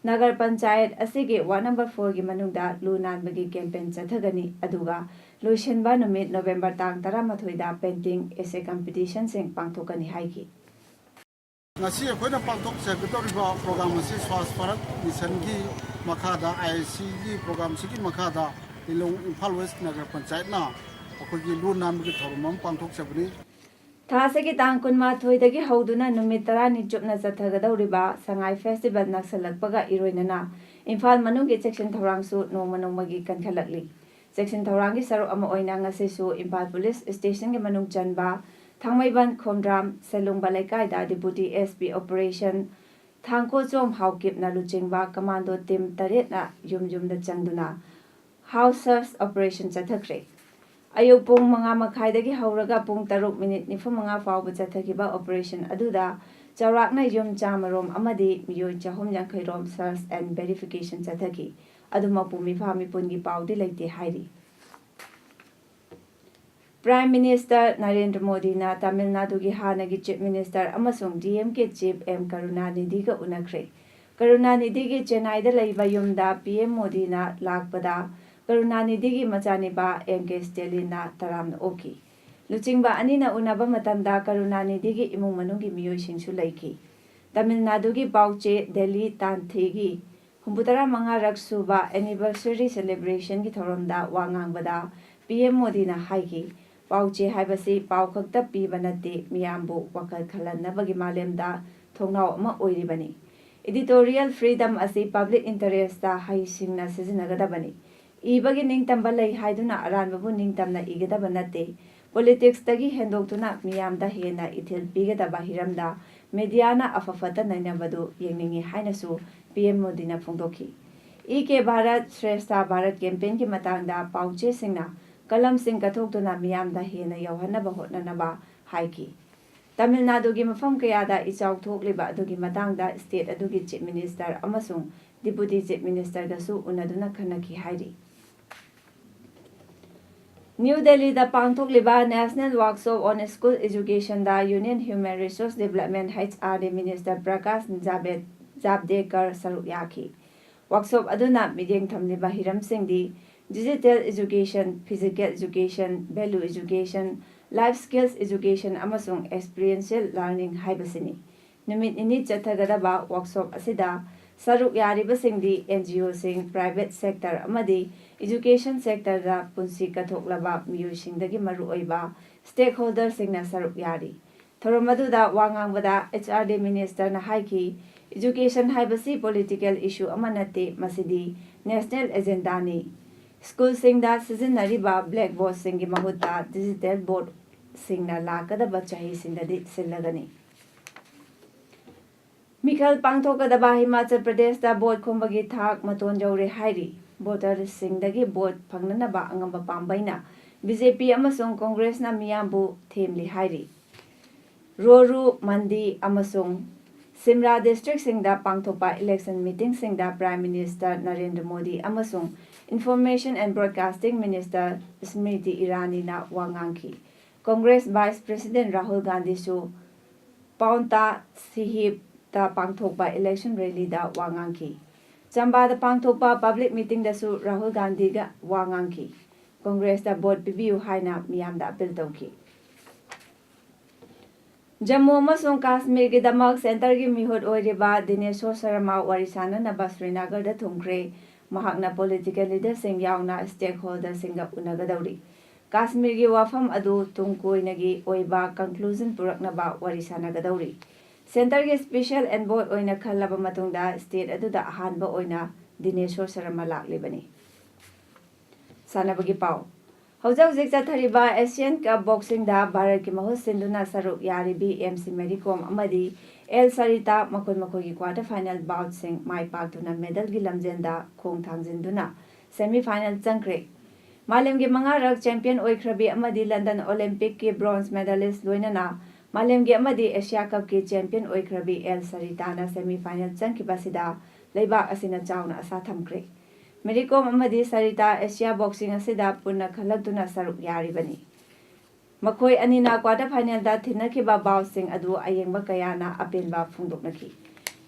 ꯅꯥꯒꯔ ꯄꯟꯆꯥꯌꯠ ꯑꯁꯤꯒꯤ ward number fourꯒꯤ ꯃꯅꯨꯡꯗ ꯂꯨ ꯅꯥꯟꯕꯒꯤ campaign ꯆꯠꯊꯒꯅꯤ, ꯑꯗꯨꯒ ꯂꯣꯏꯁꯤꯟꯕ ꯅꯨꯃꯤꯠ ꯅꯣꯚꯦꯝꯕꯔ ꯇꯥꯡ ꯇꯔꯥꯃꯥꯊꯣꯏꯗ painting essay competitionꯁꯤꯡ ꯄꯥꯡꯊꯣꯛꯀꯅꯤ ꯍꯥꯏꯈꯤ꯫ ꯉꯁꯤ ꯑꯩꯈꯣꯏꯅ ꯄꯥꯡꯊꯣꯛꯆꯒꯗꯧꯔꯤꯕ program ꯑꯁꯤ Swachh Bharat Missionꯒꯤ ꯃꯈꯥꯗ, IICꯒꯤ programꯁꯤꯒꯤ ꯃꯈꯥꯗ ꯂꯤꯂꯣꯡ ꯏꯝꯐꯥꯜ West ꯅꯒꯔ ꯄꯟꯆꯥꯌꯠꯅ ꯑꯩꯈꯣꯏꯒꯤ ꯂꯨ ꯅꯥꯟꯕꯒꯤ ꯊꯧꯔꯝ ꯑꯃ ꯄꯥꯡꯊꯣꯛꯆꯕꯅꯤ꯫ ꯊꯥ ꯑꯁꯤꯒꯤ ꯇꯥꯡ ꯀꯨꯟꯃꯥꯊꯣꯏꯗꯒꯤ ꯍꯧꯗꯨꯅ ꯅꯨꯃꯤꯠ ꯇꯔꯥꯅꯤ ꯆꯨꯞꯅ ꯆꯠꯊꯒꯗꯧꯔꯤꯕ ꯁꯉꯥꯏ festival ꯅꯛꯁꯜꯂꯛꯄꯒ ꯏꯔꯣꯏꯅꯅ ꯏꯝꯐꯥꯜ ꯃꯅꯨꯡꯒꯤ ꯆꯦꯛꯁꯤꯟ ꯊꯧꯔꯥꯡꯁꯨ ꯅꯣꯡꯃ ꯅꯣꯡꯃꯒꯤ ꯀꯟꯈꯠꯂꯛꯂꯤ꯫ ꯆꯦꯛꯁꯤꯟ ꯊꯧꯔꯥꯡꯒꯤ ꯁꯔꯨꯛ ꯑꯃ ꯑꯣꯏꯅ ꯉꯁꯤꯁꯨ ꯏꯝꯐꯥꯜ ꯄꯨꯂꯤꯁ ꯁ꯭ꯇꯦꯁꯟꯒꯤ ꯃꯅꯨꯡ ꯆꯟꯕ ꯊꯥꯡꯃꯩꯕꯟ ꯈꯣꯝꯗ꯭ꯔꯥꯝ ꯁꯦꯂꯨꯡꯕ ꯂꯩꯀꯥꯏꯗ ꯗꯤꯄꯨꯇꯤ ꯑꯦꯁ ꯄꯤ ꯑꯣꯄꯔꯦꯁꯟ ꯊꯥꯡꯀꯣꯆꯣꯝ ꯍꯥꯎꯀꯤꯞꯅ ꯂꯨꯆꯤꯡꯕ ꯀꯃꯥꯟꯗꯣ ꯇꯤꯝ ꯇꯔꯦꯠꯅ ꯌꯨꯝ ꯌꯨꯝꯗ ꯆꯪꯗꯨꯅ ꯍꯥꯎꯁ ꯁꯔꯆ ꯑꯣꯄꯔꯦꯁꯟ ꯆꯠꯊꯈ꯭ꯔꯦ꯫ ꯑꯌꯨꯛ ꯄꯨꯡ ꯃꯉꯥ ꯃꯈꯥꯏꯗꯒꯤ ꯍꯧꯔꯒ ꯄꯨꯡ ꯇꯔꯨꯛ ꯃꯤꯅꯤꯠ ꯅꯤꯐꯨ ꯃꯉꯥ ꯐꯥꯎꯕ ꯆꯠꯊꯈꯤꯕ ꯑꯣꯄꯔꯦꯁꯟ ꯑꯗꯨꯗ ꯆꯥꯎꯔꯥꯛꯅ ꯌꯨꯝ ꯆꯥꯝꯃ ꯔꯣꯝ ꯑꯃꯗꯤ ꯃꯤꯑꯣꯏ ꯆꯍꯨꯝ ꯌꯥꯡꯈꯩ ꯔꯣꯝ ꯁꯔꯆ ꯑꯦꯟ ꯚꯦꯔꯤꯐꯤꯀꯦꯁꯟ ꯆꯠꯊꯈꯤ꯫ ꯑꯗꯨꯃꯛꯄꯨ ꯃꯤꯐꯥ ꯃꯤꯄꯨꯟꯒꯤ ꯄꯥꯎꯗꯤ ꯂꯩꯇꯦ ꯍꯥꯏꯔꯤ꯫ ꯄ꯭ꯔꯥꯏꯝ ꯃꯤꯅꯤꯁꯇꯔ ꯅꯔꯦꯟꯗ꯭ꯔ ꯃꯣꯗꯤꯅ ꯇꯥꯃꯤꯜ ꯅꯥꯗꯨꯒꯤ ꯍꯥꯟꯅꯒꯤ ꯆꯤꯐ ꯃꯤꯅꯤꯁꯇꯔ ꯑꯃꯁꯨꯡ ꯗꯤ ꯑꯦꯝ ꯀꯦ ꯆꯤꯐ ꯑꯦꯝ ꯀꯔꯨꯅꯥꯅꯤꯙꯤꯒ ꯎꯅꯈ꯭ꯔꯦ꯫ ꯀꯔꯨꯅꯥꯅꯤꯙꯤꯒꯤ ꯆꯦꯟꯅꯥꯏꯗ ꯂꯩꯕ ꯌꯨꯝꯗ ꯄꯤ ꯑꯦꯝ ꯃꯣꯗꯤꯅ ꯂꯥꯛꯄꯗ ꯀꯔꯨꯅꯥꯅꯤꯙꯤꯒꯤ ꯃꯆꯥꯅꯤꯄꯥ ꯑꯦꯝ ꯀꯦ ꯁ꯭ꯇꯦꯂꯤꯟꯅ ꯇꯔꯥꯝꯅ ꯑꯣꯛꯈꯤ꯫ ꯂꯨꯆꯤꯡꯕ ꯑꯅꯤꯅ ꯎꯅꯕ ꯃꯇꯝꯗ ꯀꯔꯨꯅꯥꯅꯤꯙꯤꯒꯤ ꯏꯃꯨꯡ ꯃꯅꯨꯡꯒꯤ ꯃꯤꯑꯣꯏꯁꯤꯡꯁꯨ ꯂꯩꯈꯤ꯫ ꯇꯥꯃꯤꯜ ꯅꯥꯗꯨꯒꯤ ꯄꯥꯎꯆꯦ ꯗꯦꯜꯂꯤ ꯇꯥꯟꯊꯤꯒꯤ ꯍꯨꯝꯐꯨꯇꯔꯥ ꯃꯉꯥꯔꯛ ꯁꯨꯕ ꯑꯦꯅꯤꯚꯔꯁꯔꯤ ꯁꯦꯂꯦꯕ꯭ꯔꯦꯁꯟꯒꯤ ꯊꯧꯔꯝꯗ ꯋꯥ ꯉꯥꯡꯕꯗ ꯄꯤ ꯑꯦꯝ ꯃꯣꯗꯤꯅ ꯍꯥꯏꯈꯤ, "ꯄꯥꯎꯆꯦ ꯍꯥꯏꯕꯁꯤ ꯄꯥꯎ ꯈꯛꯇ ꯄꯤꯕ ꯅꯠꯇꯦ, ꯃꯤꯌꯥꯝꯕꯨ ꯋꯥꯈꯜ ꯈꯜꯍꯟꯅꯕꯒꯤ ꯃꯥꯂꯦꯝꯗ ꯊꯣꯡꯅꯥꯎ ꯑꯃ ꯑꯣꯏꯔꯤꯕꯅꯤ꯫ ꯏꯗꯤꯇꯣꯔꯤꯌꯦꯜ ꯐ꯭ꯔꯤꯗꯝ ꯑꯁꯤ ꯄꯕ꯭ꯂꯤꯛ ꯏꯟꯇꯔꯦꯁꯇ ꯍꯩꯁꯤꯡꯅ ꯁꯤꯖꯤꯟꯅꯒꯗꯕꯅꯤ꯫ ꯏꯕꯒꯤ ꯅꯤꯡꯇꯝꯕ ꯂꯩ ꯍꯥꯏꯗꯨꯅ ꯑꯔꯥꯟꯕꯕꯨ ꯅꯤꯡꯇꯝꯅ ꯏꯒꯗꯕ ꯅꯠꯇꯦ꯫ ꯄꯣꯂꯤꯇꯤꯛꯁꯇꯒꯤ ꯍꯦꯟꯗꯣꯛꯇꯨꯅ ꯃꯤꯌꯥꯝꯗ ꯍꯦꯟꯅ ꯏꯊꯤꯜ ꯄꯤꯒꯗꯕ ꯍꯤꯔꯝꯗ ꯃꯤꯗꯤꯌꯥꯅ ꯑꯐ ꯐꯠꯇ ꯅꯩꯅꯕꯗꯨ ꯌꯦꯡꯅꯤꯡꯏ" ꯍꯥꯏꯅꯁꯨ ꯄꯤ ꯑꯦꯝ ꯃꯣꯗꯤꯅ ꯐꯣꯡꯗꯣꯛꯈꯤ꯫ ꯏ ꯀꯦ ꯚꯥꯔꯠ ꯁ꯭ꯔꯦꯁꯊ ꯚꯥꯔꯠ ꯀꯦꯝꯄꯦꯟꯒꯤ ꯃꯇꯥꯡꯗ ꯄꯥꯎꯆꯦꯁꯤꯡꯅ ꯀꯂꯝꯁꯤꯡ ꯀꯠꯊꯣꯛꯇꯨꯅ ꯃꯤꯌꯥꯝꯗ ꯍꯦꯟꯅ ꯌꯧꯍꯟꯅꯕ ꯍꯣꯠꯅꯅꯕ ꯍꯥꯏꯈꯤ꯫ ꯇꯥꯃꯤꯜ ꯅꯥꯗꯨꯒꯤ ꯃꯐꯝ ꯀꯌꯥꯗ ꯏꯆꯥꯎ ꯊꯣꯛꯂꯤꯕ ꯑꯗꯨꯒꯤ ꯃꯇꯥꯡꯗ ꯁ꯭ꯇꯦꯠ ꯑꯗꯨꯒꯤ ꯆꯤꯐ ꯃꯤꯅꯤꯁꯇꯔ ꯑꯃꯁꯨꯡ ꯗꯤꯄꯨꯇꯤ ꯆꯤꯐ ꯃꯤꯅꯤꯁꯇꯔꯒꯁꯨ ꯎꯅꯗꯨꯅ ꯈꯟꯅꯈꯤ ꯍꯥꯏꯔꯤ꯫ ꯅ꯭ꯌꯨ ꯗꯦꯜꯂꯤꯗ ꯄꯥꯡꯊꯣꯛꯂꯤꯕ National Workshop on School Educationꯗ Union Human Resource Development, H R D, Minister Prakash Javed-, ꯖꯥꯕꯗꯦꯀꯔ ꯁꯔꯨꯛ ꯌꯥꯈꯤ꯫ ꯋꯥꯔꯛꯁꯣꯞ ꯑꯗꯨꯅ ꯃꯤꯠꯌꯦꯡ ꯊꯝꯂꯤꯕ ꯍꯤꯔꯝꯁꯤꯡꯗꯤ Digital Education, Physical Education, Value Education, Life Skills Education ꯑꯃꯁꯨꯡ Experiential Learning ꯍꯥꯏꯕꯁꯤꯅꯤ꯫ ꯅꯨꯃꯤꯠ ꯅꯤꯅꯤ ꯆꯠꯊꯒꯗꯕ ꯋꯥꯔꯛꯁꯣꯞ ꯑꯁꯤꯗ ꯁꯔꯨꯛ ꯌꯥꯔꯤꯕꯁꯤꯡꯗꯤ N G Oꯁꯤꯡ, private sector ꯑꯃꯗꯤ education sectorꯗ ꯄꯨꯟꯁꯤ ꯀꯠꯊꯣꯛꯂꯕ ꯃꯤꯑꯣꯏꯁꯤꯡꯗꯒꯤ ꯃꯔꯨꯑꯣꯏꯕ stakeholderꯁꯤꯡꯅ ꯁꯔꯨꯛ ꯌꯥꯔꯤ꯫ ꯊꯧꯔꯝ ꯑꯗꯨꯗ ꯋꯥ ꯉꯥꯡꯕꯗ H R D ministerꯅ ꯍꯥꯏꯈꯤ, "Education ꯍꯥꯏꯕꯁꯤ political issue ꯑꯃ ꯅꯠꯇꯦ, ꯃꯁꯤꯗꯤ national agendaꯅꯤ꯫ ꯁ꯭ꯀꯨꯜꯁꯤꯡꯗ ꯁꯤꯖꯤꯟꯅꯔꯤꯕ ꯕ꯭ꯂꯦꯛꯕꯣꯔꯗꯁꯤꯡꯒꯤ ꯃꯍꯨꯠꯇ ꯗꯤꯖꯤꯇꯦꯜ ꯕꯣꯔꯗꯁꯤꯡꯅ ꯂꯥꯛꯀꯗꯕ ꯆꯍꯤꯁꯤꯡꯗꯗꯤ ꯁꯤꯜꯂꯒꯅꯤ꯫ ꯃꯤꯈꯜ ꯄꯥꯡꯊꯣꯛꯀꯗꯕ ꯍꯤꯃꯥꯆꯜ ꯄ꯭ꯔꯗꯦꯁꯇ ꯚꯣꯠ ꯈꯣꯝꯕꯒꯤ ꯊꯥꯛ ꯃꯇꯣꯟ ꯌꯧꯔꯦ ꯍꯥꯏꯔꯤ꯫ ꯚꯣꯇꯔꯁꯤꯡꯗꯒꯤ ꯚꯣꯠ ꯐꯪꯅꯅꯕ ꯑꯉꯝꯕ ꯄꯥꯝꯕꯩꯅ ꯕꯤ ꯖꯦ ꯄꯤ ꯑꯃꯁꯨꯡ ꯀꯣꯡꯒ꯭ꯔꯦꯁꯅ ꯃꯤꯌꯥꯝꯕꯨ ꯊꯦꯝꯂꯤ ꯍꯥꯏꯔꯤ꯫ ꯔꯣꯔꯨ, ꯃꯟꯗꯤ ꯑꯃꯁꯨꯡ ꯁꯤꯝꯂꯥ ꯗꯤꯁꯇ꯭ꯔꯤꯛꯁꯤꯡꯗ ꯄꯥꯡꯊꯣꯛꯄ ꯏꯂꯦꯛꯁꯟ ꯃꯤꯇꯤꯡꯁꯤꯡꯗ ꯄ꯭ꯔꯥꯏꯝ ꯃꯤꯅꯤꯁꯇꯔ ꯅꯔꯦꯟꯗ꯭ꯔ ꯃꯣꯗꯤ ꯑꯃꯁꯨꯡ information and broadcasting minister Smriti ꯏꯔꯥꯅꯤꯅ ꯋꯥ ꯉꯥꯡꯈꯤ꯫ ꯀꯣꯡꯒ꯭ꯔꯦꯁ ꯚꯥꯏꯁ ꯄ꯭ꯔꯦꯁꯤꯗꯦꯟ ꯔꯥꯍꯨꯜ ꯒꯥꯟꯙꯤꯁꯨ ꯄꯥꯎꯟꯇꯥ ꯁꯤꯍꯤꯕꯇ ꯄꯥꯡꯊꯣꯛꯄ ꯏꯂꯦꯛꯁꯟ ꯔꯦꯂꯤꯗ ꯋꯥ ꯉꯥꯡꯈꯤ꯫ ꯆꯝꯕꯥꯗ ꯄꯥꯡꯊꯣꯛꯄ ꯄꯕ꯭ꯂꯤꯛ ꯃꯤꯇꯤꯡꯗꯁꯨ ꯔꯥꯍꯨꯜ ꯒꯥꯟꯙꯤꯒ ꯋꯥ ꯉꯥꯡꯈꯤ꯫ ꯀꯣꯡꯒ꯭ꯔꯦꯁꯇ ꯚꯣꯠ ꯄꯤꯕꯤꯌꯨ ꯍꯥꯏꯅ ꯃꯤꯌꯥꯝꯗ ꯑꯄꯤꯜ ꯇꯧꯈꯤ꯫ ꯖꯝꯃꯨ ꯑꯃꯁꯨꯡ ꯀꯥꯁꯃꯤꯔꯒꯤꯗꯃꯛ ꯁꯦꯟꯇꯔꯒꯤ ꯃꯤꯍꯨꯠ ꯑꯣꯏꯔꯤꯕ ꯗꯤꯅꯦꯁꯣꯔ ꯁꯔꯃ ꯋꯥꯔꯤ ꯁꯥꯅꯅꯕ ꯁ꯭ꯔꯤꯅꯒꯔꯗ ꯊꯨꯡꯈ꯭ꯔꯦ꯫ ꯃꯍꯥꯛꯅ ꯄꯣꯂꯤꯇꯤꯀꯦꯜ ꯂꯤꯗꯔꯁꯤꯡ ꯌꯥꯎꯅ ꯁ꯭ꯇꯦꯛ ꯍꯣꯜꯗꯔꯁꯤꯡꯒ ꯎꯅꯒꯗꯧꯔꯤ꯫ ꯀꯥꯁꯃꯤꯔꯒꯤ ꯋꯥꯐꯝ ꯑꯗꯨ ꯇꯨꯡ ꯀꯣꯏꯅꯒꯤ ꯑꯣꯏꯕ ꯀꯟꯀ꯭ꯂꯨꯖꯟ ꯄꯨꯔꯛꯅꯕ ꯋꯥꯔꯤ ꯁꯥꯅꯒꯗꯧꯔꯤ꯫ ꯁꯦꯟꯇꯔꯒꯤ ꯁ꯭ꯄꯦꯁꯤꯌꯦꯜ ꯑꯦꯟꯚꯣꯏ ꯑꯣꯏꯅ ꯈꯜꯂꯕ ꯃꯇꯨꯡꯗ ꯁ꯭ꯇꯦꯠ ꯑꯗꯨꯗ ꯑꯍꯥꯟꯕ ꯑꯣꯏꯅ ꯗꯤꯅꯦꯁꯣꯔ ꯁꯔꯃ ꯂꯥꯛꯂꯤꯕꯅꯤ꯫ ꯁꯥꯟꯅꯕꯒꯤ ꯄꯥꯎ꯫ ꯍꯧꯖꯤꯛ ꯍꯧꯖꯤꯛ ꯆꯠꯊꯔꯤꯕ ꯑꯦꯁꯤꯌꯥꯟ ꯀꯞ ꯕꯣꯛꯁꯤꯡꯗ ꯚꯥꯔꯠꯀꯤ ꯃꯍꯨꯠ ꯁꯤꯟꯗꯨꯅ ꯁꯔꯨꯛ ꯌꯥꯔꯤꯕꯤ ꯑꯦꯝ ꯁꯤ ꯃꯦꯔꯤ ꯀꯣꯝ ꯑꯃꯗꯤ ꯑꯦꯜ ꯁꯔꯤꯇꯥ ꯃꯈꯣꯏ ꯃꯈꯣꯏꯒꯤ ꯀ꯭ꯋꯥꯇꯔ ꯐꯥꯏꯅꯦꯜ ꯕꯥꯎꯠꯁꯤꯡ ꯃꯥꯏ ꯄꯥꯛꯇꯨꯅ ꯃꯦꯗꯜꯒꯤ ꯂꯝꯖꯦꯟꯗ ꯈꯣꯡ ꯊꯥꯡꯖꯤꯟꯗꯨꯅ ꯁꯦꯃꯤ ꯐꯥꯏꯅꯦꯜ ꯆꯪꯈ꯭ꯔꯦ꯫ ꯃꯥꯂꯦꯝꯒꯤ ꯃꯉꯥꯔꯛ ꯆꯦꯝꯄꯤꯌꯟ ꯑꯣꯏꯈ꯭ꯔꯕꯤ ꯑꯃꯗꯤ ꯂꯟꯗꯟ ꯑꯣꯂꯤꯝꯄꯤꯛꯀꯤ ꯕ꯭ꯔꯣꯟꯖ ꯃꯦꯗꯥꯂꯤꯁ ꯂꯣꯏꯅꯅ ꯃꯥꯂꯦꯝꯒꯤ ꯑꯃꯗꯤ ꯑꯦꯁꯤꯌꯥ ꯀꯞꯀꯤ ꯆꯦꯝꯄꯤꯌꯟ ꯑꯣꯏꯈ꯭ꯔꯕꯤ ꯑꯦꯜ ꯁꯔꯤꯇꯥꯅ ꯁꯦꯃꯤ ꯐꯥꯏꯅꯦꯜ ꯆꯪꯈꯤꯕ ꯑꯁꯤꯗ ꯂꯩꯕꯥꯛ ꯑꯁꯤꯅ ꯆꯥꯎꯅ ꯑꯁꯥ ꯊꯝꯈ꯭ꯔꯦ꯫ ꯃꯦꯔꯤ ꯀꯣꯝ ꯑꯃꯗꯤ ꯁꯔꯤꯇꯥ ꯑꯦꯁꯤꯌꯥ ꯕꯣꯛꯁꯤꯡ ꯑꯁꯤꯗ ꯄꯨꯟꯅ ꯈꯜꯂꯛꯇꯨꯅ ꯁꯔꯨꯛ ꯌꯥꯔꯤꯕꯅꯤ꯫ ꯃꯈꯣꯏ ꯑꯅꯤꯅ ꯀ꯭ꯋꯥꯇꯔ ꯐꯥꯏꯅꯦꯜꯗ ꯊꯦꯡꯅꯈꯤꯕ ꯕꯥꯎꯠꯁꯤꯡ ꯑꯗꯨ ꯑꯌꯦꯡꯕ ꯀꯌꯥꯅ ꯑꯄꯦꯟꯕ ꯐꯣꯡꯗꯣꯛꯅꯈꯤ꯫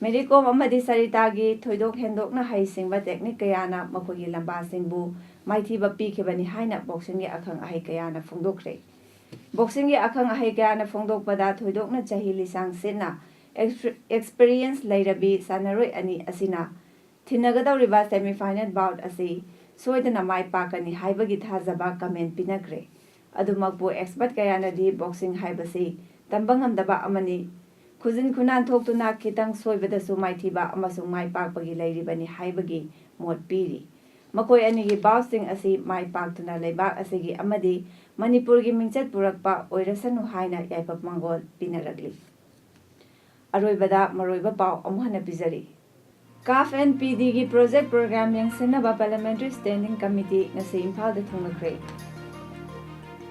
ꯃꯦꯔꯤ ꯀꯣꯝ ꯑꯃꯗꯤ ꯁꯔꯤꯇꯥꯒꯤ ꯊꯣꯏꯗꯣꯛ ꯍꯦꯟꯗꯣꯛꯅ ꯍꯩꯁꯤꯡꯕ ꯇꯦꯛꯅꯤꯛ ꯀꯌꯥꯅ ꯃꯈꯣꯏꯒꯤ ꯂꯝꯕꯥꯁꯤꯡꯕꯨ ꯃꯥꯏꯊꯤꯕ ꯄꯤꯈꯤꯕꯅꯤ ꯍꯥꯏꯅ ꯕꯣꯛꯁꯤꯡꯒꯤ ꯑꯈꯪ ꯑꯍꯩ ꯀꯌꯥꯅ ꯐꯣꯡꯗꯣꯛꯈ꯭ꯔꯦ꯫ ꯕꯣꯛꯁꯤꯡꯒꯤ ꯑꯈꯪ ꯑꯍꯩ ꯀꯌꯥꯅ ꯐꯣꯡꯗꯣꯛꯄꯗ ꯊꯣꯏꯗꯣꯛꯅ ꯆꯍꯤ ꯂꯤꯁꯥꯡ ꯁꯤꯠꯅ ꯑꯦꯛꯁꯄ-, ꯑꯦꯛꯁꯄꯤꯔꯤꯌꯦꯟꯁ ꯂꯩꯔꯕꯤ ꯁꯥꯟꯅꯔꯣꯏ ꯑꯅꯤ ꯑꯁꯤꯅ ꯊꯤꯟꯅꯒꯗꯧꯔꯤꯕ ꯁꯦꯃꯤ ꯐꯥꯏꯅꯦꯜ ꯕꯥꯎꯠ ꯑꯁꯤ ꯁꯣꯏꯗꯅ ꯃꯥꯏ ꯄꯥꯛꯀꯅꯤ ꯍꯥꯏꯕꯒꯤ ꯊꯥꯖꯕ ꯀꯃꯦꯟ ꯄꯤꯅꯈ꯭ꯔꯦ꯫ ꯑꯗꯨꯃꯛꯄꯨ ꯑꯦꯛꯁꯄꯔꯠ ꯀꯌꯥꯅꯗꯤ ꯕꯣꯛꯁꯤꯡ ꯍꯥꯏꯕꯁꯤ ꯇꯝꯕ ꯉꯝꯗꯕ ꯑꯃꯅꯤ꯫ ꯈꯨꯖꯤꯟ ꯈꯨꯅꯥꯟ ꯊꯣꯛꯇꯨꯅ ꯈꯤꯇꯪ ꯁꯣꯏꯕꯗꯁꯨ ꯃꯥꯏꯊꯤꯕ ꯑꯃꯁꯨꯡ ꯃꯥꯏ ꯄꯥꯛꯄꯒꯤ ꯂꯩꯔꯤꯕꯅꯤ ꯍꯥꯏꯕꯒꯤ ꯃꯣꯠ ꯄꯤꯔꯤ꯫ ꯃꯈꯣꯏ ꯑꯅꯤꯒꯤ ꯚꯥꯎꯁꯤꯡ ꯑꯁꯤ ꯃꯥꯏ ꯄꯥꯛꯇꯨꯅ ꯂꯩꯕꯥꯛ ꯑꯁꯤꯒꯤ ꯑꯃꯗꯤ ꯃꯅꯤꯄꯨꯔꯒꯤ ꯃꯤꯡꯆꯠ ꯄꯨꯔꯛꯄ ꯑꯣꯏꯔꯁꯅꯨ ꯍꯥꯏꯅ ꯌꯥꯏꯐ ꯃꯪꯒꯣꯜ ꯄꯤꯅꯔꯛꯂꯤ꯫ ꯑꯔꯣꯏꯕꯗ ꯃꯔꯨꯑꯣꯏꯕ ꯄꯥꯎ ꯑꯃꯨꯛ ꯍꯟꯅ ꯄꯤꯖꯔꯤ꯫ ꯀꯥꯐ ꯑꯦꯟ ꯄꯤ ꯗꯤꯒꯤ ꯄ꯭ꯔꯣꯖꯦꯛ ꯄ꯭ꯔꯣꯒ꯭ꯔꯥꯝ ꯌꯦꯡꯁꯤꯟꯅꯕ ꯄꯥꯔꯂꯤꯌꯥꯃꯦꯟꯇꯔꯤ ꯁ꯭ꯇꯦꯟꯗꯤꯡ ꯀꯃꯤꯇꯤ ꯉꯁꯤ ꯏꯝꯐꯥꯜꯗ ꯊꯨꯡꯂꯈ꯭ꯔꯦ꯫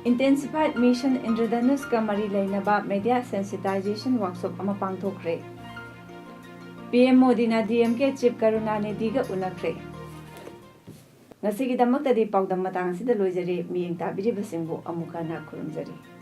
Intensified Mission ꯏꯟꯗ꯭ꯔꯙꯅꯨꯁꯀ ꯃꯔꯤ ꯂꯩꯅꯕ ꯃꯦꯗꯤꯌꯥ ꯁꯦꯟꯁꯤꯇꯥꯏꯖꯦꯁꯟ ꯋꯥꯔꯛꯁꯣꯞ ꯑꯃ ꯄꯥꯡꯊꯣꯛꯈ꯭ꯔꯦ꯫ ꯄꯤ ꯑꯦꯝ ꯃꯣꯗꯤꯅ ꯗꯤ ꯑꯦꯝ ꯀꯦ ꯆꯤꯐ ꯀꯔꯨꯅꯥꯅꯤꯙꯤꯒ ꯎꯅꯈ꯭ꯔꯦ꯫ ꯉꯁꯤꯒꯤꯗꯃꯛꯇꯗꯤ ꯄꯥꯎꯗꯝ ꯃꯇꯥꯡ ꯑꯁꯤꯗ ꯂꯣꯏꯖꯔꯦ꯫ ꯃꯤꯠꯌꯦꯡ ꯇꯥꯕꯤꯔꯤꯕꯁꯤꯡꯕꯨ ꯑꯃꯨꯛ ꯍꯟꯅ ꯈꯨꯔꯨꯝꯖꯔꯤ꯫